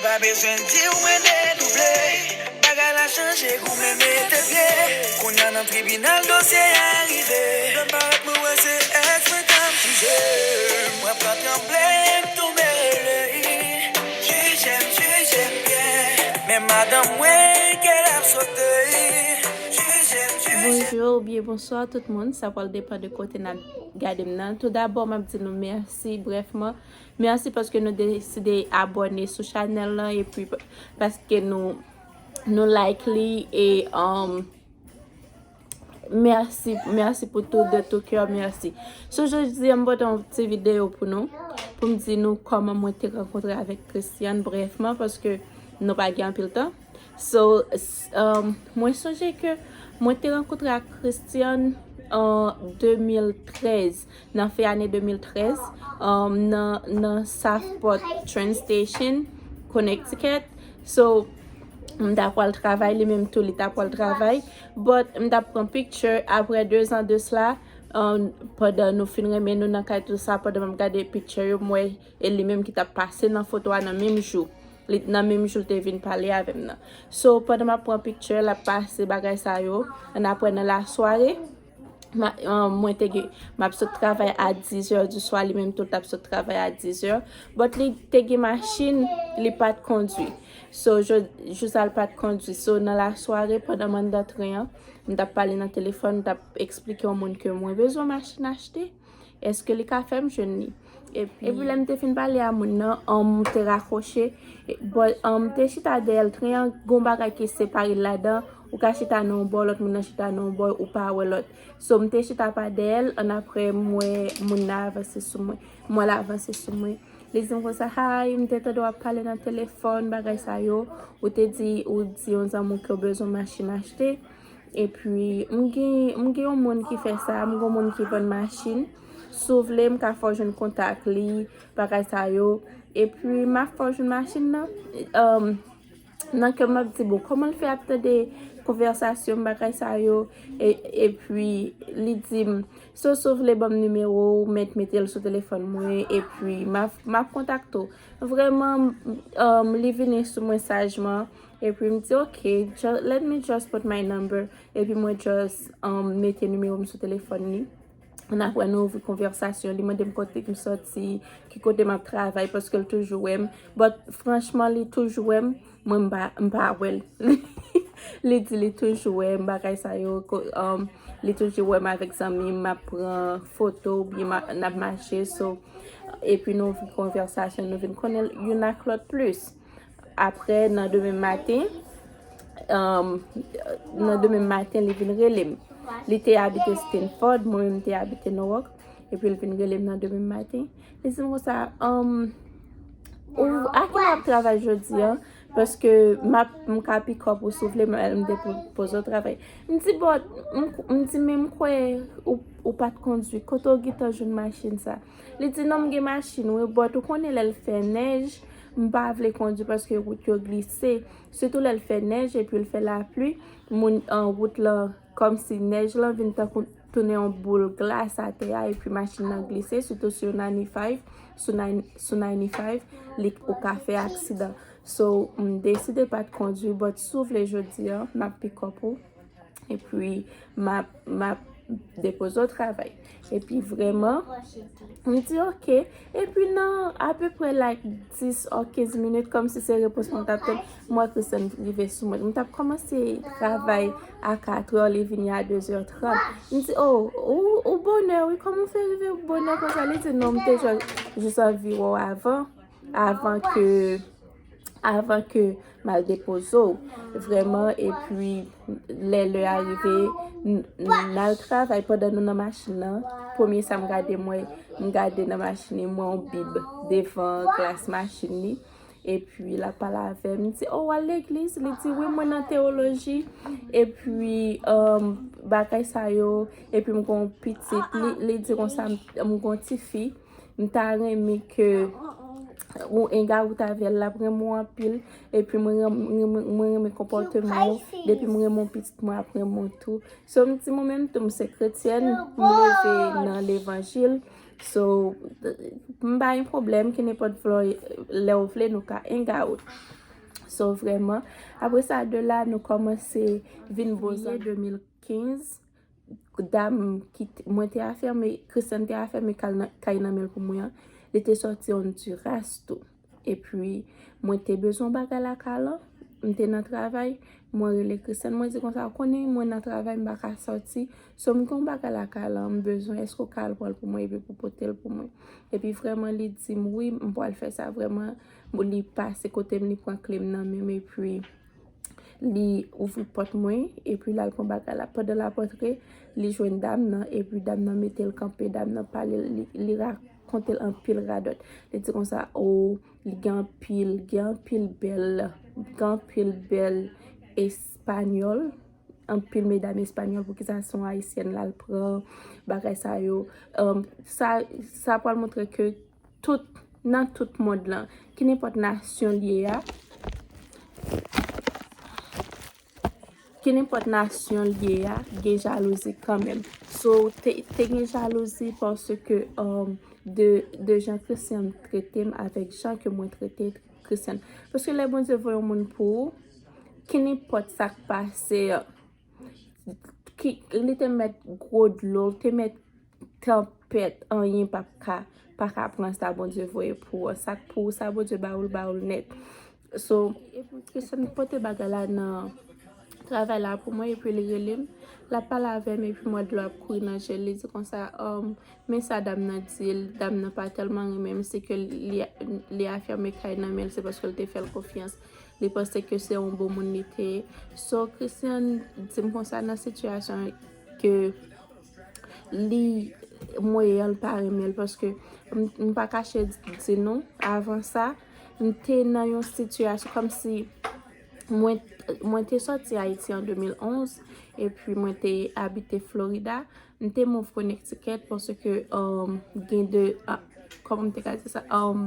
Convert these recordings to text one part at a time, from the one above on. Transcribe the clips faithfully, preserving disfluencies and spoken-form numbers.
Pa bezwen di w mwen dedouble. Bagay la chanje, goumen mete pye. Kounye a nan tribinal dosye a rive. Lè m parèt mwen wè se èks mwen k ap jije. Mwen pran tranble, m tonbe rele. Jije m, jije m byen. Men madanm mwen kè l ap sote. Jije m, jije m. Bonjou oubyen bonswa tout moun, sa pral depann de kote n ap gade m nan. Toudabò, m ap di nou mèsi brèfman. Mèsi paske nou deside abòne sou chanèl lan epi pa- paske nou nou like li e um, mèsi mèsi pou tout de tout kè, mèsi. So jodi a m pote yon ti videyo pou nou pou m di nou kòman mwen te rankontre avèk Christian brèfman paske nou pa gen anpil tan. So s- um, mwen sonje ke mwen te rankontre ak Christian an de mil trèz, nan fen ane de mil trèz, um, nan, nan Southport Train Station, Connecticut. So m ta pral travay, li menm tou li ta pral travay, but m ta pran picture apre de zan de sla, um, pandan nou fin renmen nou nan kay tou sa, pandan m ap gade picture yo, m wè e li menm ki t ap pase nan foto a nan menm jou. Li nan menm jou l te vin pale avè m nan. So pandan m ap pran picture, l ap pase bagay sa yo. Annapre nan lasware, ma- um, mwen te gen m ap sot travay a dizè di swa, li menm tou l t ap sot travay a dizè. But li te gen machin, li pa t kondwi. So jou sa l pa t kondwi. So nan lasware, pandan m anndan tren an, m t ap pale nan telefòn, m t ap eksplike yon moun ke mwen bezwen machin achte. Èske li ka fè m jwenn li? Epi lè m te fin pale a moun nan, um, m te rakwoche. But um, m te chita dèyè l, tren an gon bagay ki separe l ladan. Ou ka chita nan yon bò, lòt moun nan chita nan yon bò, ou pa wè lòt. So m te chita pa dèyè l, annapre m wè moun nan avanse sou mwen. M wè l avanse sou mwen. Li di m konsa, "Hi, m te tande w ap pale nan telefòn, bagay sa yo. Ou te di, ou di yon zanmi w ke w bezwen machin achte." Epi m gen m gen yon moun ki fè sa, m gen yon moun ki vann machin. Si w vle, m ka fè w jwenn kontak li, bagay sa yo. Epi m ap fè w jwenn machin nan. Um, nan kè m ap di, "Bon, kòman l fè ap tande konvèsasyon m, bagay sa yo?" E, epi li di m, "So, si w vle ban m nimewo w, mèt mete l sou telefòn mwen, epi m ap, m ap kontakte w." Vrèman, um, li vini sou mwen sajman. Epi m di, "Ok, ju- let me just put my number." Epi mwen just um, mete nimewo m sou telefòn li. Annapre nou ouvri konvèsasyon. Li mande m kote m sòti, ki kote m ap travay, paske l toujou wè m. But franchman, li toujou wè m. Mwen, m pa, m pa wè l. Li di li toujou wè m, bagay sa yo. Ko- um, li toujou wè m avèk zanmi m, m ap pran foto oubyen m a- n ap mache. So, epi nou ouvri konvèsasyon, nou vin konnen youn ak lòt plis. Apre, nan demen maten, um, nan demen maten, li vin rele m. Li te abite Stamford, mwen menm te abite Norwalk. Epi l vin rele m nan demen maten. Li di m konsa, um, ou, a ki lè w ap travay jodi a? Paske m ap, m ka pick up ou si w vle, m, m depoze w travay. M di, "But," m, m di, "Men m kwè ou, ou pa t kondwi. Kote w gentan jwenn machin sa?" Li di, "Non, m gen machin, wi, but ou konnen lè l fè nèj, m pa vle kondwi paske wout yo glise. Sitou lè l fè nèj epi l fè lapli, moun an wout lan, kòmsi nèj lan vin tankou tounen yon boul glas atè a, epi machin nan glise, sitou sou ninety-five, sou nine- sou ninety-five, li, ou ka fè aksidan." So, m deside pa t kondwi, but si w vle jodi a, m ap pick up ou. Epi, m ap, m ap depoze w travay. Epi, vrèman, m di, "Ok." Epi, nan apeprè, like, dis a kenz minit, kòmsi se repons mwen t ap tann, m wè Christian rive sou mwen. M t ap kòmanse travay a katrè, li vini a dezè trant. M di, "Oh, ou, ou bonè, wi, kòman w fè rive bonè konsa?" Li di, "Non, m te jis, jis anviwon avan, avan ke, avan ke m al depoze w." Vrèman, epi lè lè a rive, n- n al travay pandan nou nan machin nan. Premye sa m gade, m wè, m gade nan machin li, m wè yon bib devan glas machin li. Epi l ap pale avè m, m di, "Oh, w al legliz?" Li di, "Wi, mwen nan tewoloji." Epi, um, bagay sa yo, epi m gen yon pitit, li, li di konsa, m, m gen yon tifi, m ta renmen ke ou enga wout avè l, l ap renmen w anpil, epi mwen renm- renmen- mwen renmen konpòteman w, depi m renmen yon pitit, mwen ap renmen w tou. So, m di mwen menm tou, m se kretyèn, m leve nan levanjil, So, m pa gen pwoblèm, ki nenpòt flò lè w vle, nou ka hang out. So, vrèman, apre sa, de la, nou kòmanse vin bon zanmi. De mil kenz, dam ki t- mwen te afème, Christian te afème kay nan, kay nan men l pou mwen an, li te sòti Honduras tou. Epi, mwen te bezwen yon bagay lakay lan, m te nan travay, mwen rele Christian, mwen di konsa, ou konnen mwen nan travay, m pa ka sòti, so m gen yon bagay lakay lan, m bezwen, èske w ka al pran l pou mwen epi pou pote l pou mwen? Epi vrèman, li di m, wi, m pral fè sa vrèman. Li pase kote m, li pran kle m nan men m, epi li ouvri pòt mwen, epi l al pran bagay la. Pandan l ap antre, li jwenn dam nan, epi dam nan mete l kanpe, dam nan pale, li, li rakonte l anpil radòt. Li di konsa, o, li gen anpil, gen anpil bèl, gen anpil bèl espanyòl, anpil medam espanyòl, poukisa se yon ayisyèn l al pran, bagay sa yo. Um, sa, sa pral montre ke tout, nan tout mond lan, ki nenpòt nasyon l ye a, ki nenpòt nasyon l ye a, gen jalouzi kanmenm. So, te, te gen jalouzi paske, um, de, de jan Christian trete m avèk jan ke mwen trete Christian. Paske lè Bondye voye yon moun pou ou, ki nenpòt sa k pase, ki, li te mèt gwo dlo, li te mèt tanpèt, anyen p ap ka, pa ka pran sa Bondye voye pou ou. Sa k pou ou, sa Bondye ba ou l, ba ou l nèt. So, epi Christian pote bagay la nan travay la pou mwen, epi li rele m, l ap pale avè m, epi m wè dlo ap kouri nan je l, li di konsa, um, men sa dam nan di l, dam nan pa tèlman renmen m, se ke li, li afème kay nan men l, se paske l te fè l konfyans, li panse ke se yon bon moun li te ye. So, Christian di m konsa nan sitiyasyon ke li, mwen, an, l pa renmen l, paske m, m pa kache di nou, avan sa, m te nan yon sitiyasyon kòmsi mwen, mwen te sòti Ayiti an de mil onz, epi mwen te abite Florida. M te move Connecticut paske, um, gen de, ah, kòman m te ka di sa? Um,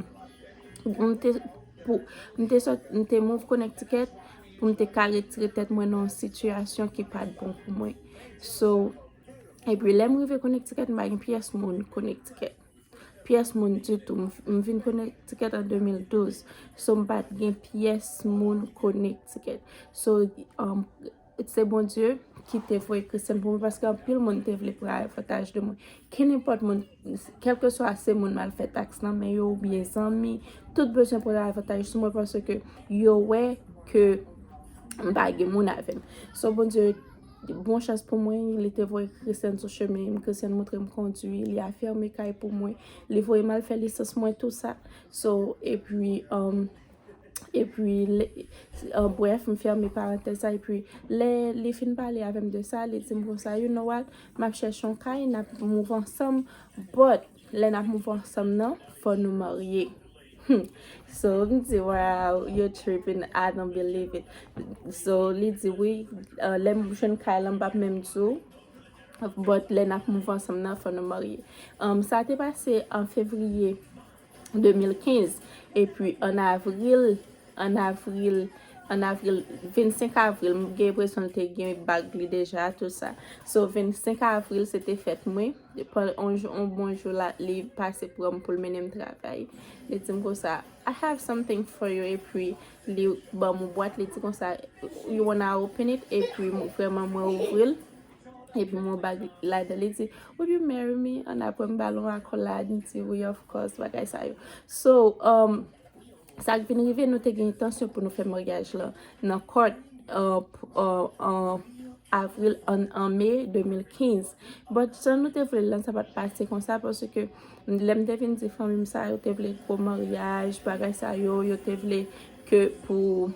m te, pou, m te sòt, m te move Connecticut pou m te ka retire tèt mwen nan yon sitiyasyon ki pa t bon pou mwen. So, epi lè m rive Connecticut, m pa gen pyès moun Connecticut. Pyès moun ditou. M, m vin Connecticut an de mil douz. So, m pa t gen pyès moun Connecticut. So, um, se Bondye ki te voye Christian pou mwen, paske anpil moun te vle pran avantaj de mwen. Ki nenpòt moun, kèlkeswa se moun m al fè taks nan men yo oubyen zanmi, tout bezwen pran avantaj sou mwen paske yo wè ke m pa gen moun avè m. So, Bondye, bon chans pou mwen, li te voye Christian sou chemen m, Christian montre m kondui, li afème kay pou mwen, li voye m al fè lisans mwen, tou sa. So, epi, um, epi, lè, uh, brèf, m fèmen parantèz sa, epi lè li fin pale avè m de sa, li di m konsa, you know what, m ap chèche yon kay, n ap move ansanm, but lè n ap move ansanm nan, fò nou marye. Hmm. So, m di, wow, you're tripping, I don't believe it. So, li di, wi, uh, lè m jwenn kay la, m p ap menm di w, but lè n ap move ansanm nan, fò nou marye. Um, sa te pase an fevriye de mil kenz. Epi an avril, an avril, an avril, vennsenk avril, m gen enpresyon l te gen bag li deja, tou sa. So, vennsenk avril, se te fèt mwen. Pandan yon jou, yon bon jou la, li pase pran m pou l mennen m travay. Li di m konsa, I have something for you. Epi, li ban m yon bwat, li di konsa, you wanna open it? Epi, m, vrèman, mwen ouvri l. Epi, m wè bag ladan, li di, would you marry me? An apre, m ba l yon akòlad, m di, wi, of course, bagay sa yo. So, um, sa k vin rive, nou te gen entansyon pou nou fè maryaj la nan court, uh, p-, uh, uh, avril, an, an me de mil kenz. But jan nou te vle l lan, sa pa t pase konsa, paske lè m te vin di fanmi m sa, yo te vle gwo maryaj, bagay sa yo, yo te vle ke pou,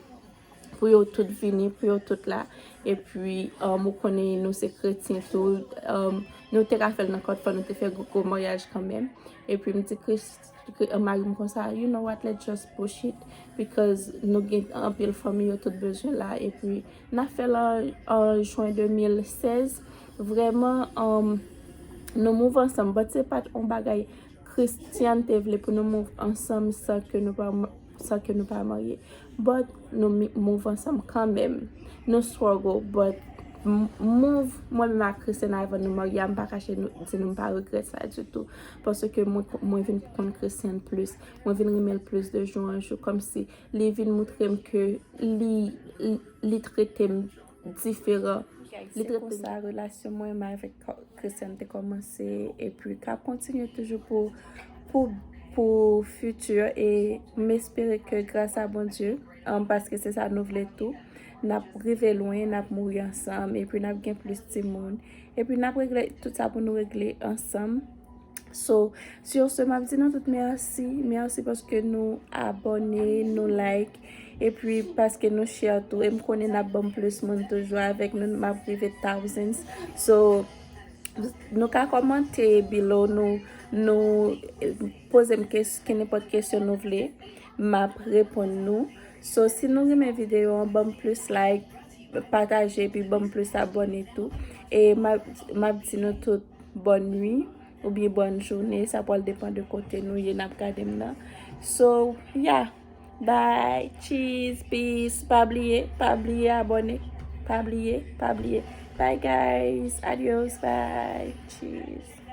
pou yo tout vini, pou yo tout la. Epi, um, ou konnen nou se kretyen tou, um, nou te ka fè l nan court, fò nou te fè gwo, gwo maryaj kanmenm. Epi m di Chris, Kri-, mari m konsa, you know what, let's just push it, because nou gen anpil fanmi, yo tout bezwen la, epi n ap fè l an, an jen de mil sèz. Vrèman, um, nou move ansanm, but se pa t yon bagay Christian te vle pou nou move ansanm san ke nou pa, san ke nou pa marye. But nou mi-, move ansanm kanmenm. Nou struggle, but m- move mwen menm ak Christian avan nou marye a, m pa kache nou, di nou m pa regrèt sa ditou. Paske mwen, mwen vin konn Christian plis. Mwen vin renmen l plis de jou an jou. Kòmsi li vin montre m ke li, li, li trete m diferan. Li trete m. Se konsa relasyon mwen menm avèk Christian te kòmanse, epi k ap kontinye toujou pou, pou, pou fiti. E m espere ke gras a Bondye, um, paske se sa nou vle tou, n ap rive lwen, n ap mouri ansanm, epi n ap gen plis timoun, epi n ap regle tout sa pou nou regle ansanm. So, sur ce, m ap di nou tout mèsi. Mèsi paske nou abòne, nou like, epi paske nou share tou. E m konnen n ap ban m plis moun toujou avèk nou, m ap rive thousands. So, nou ka kòmante below, nou, nou, eh, poze m kes- ke nenpòt kesyon nou vle, m ap reponn nou. So, si nou renmen videyo an, ban m plis like, pataje, epi ban m plis abòne tou. E m ap, m ap di nou tout bòn nwi oubyen bòn jounen, sa pral depann de kote nou ye n ap gade m nan. So, yeah. Bye. Cheese. Peace. Pa bliye, pa bliye abòne. Pa bliye, pa bliye. Bye, guys. Adios. Bye. Cheese.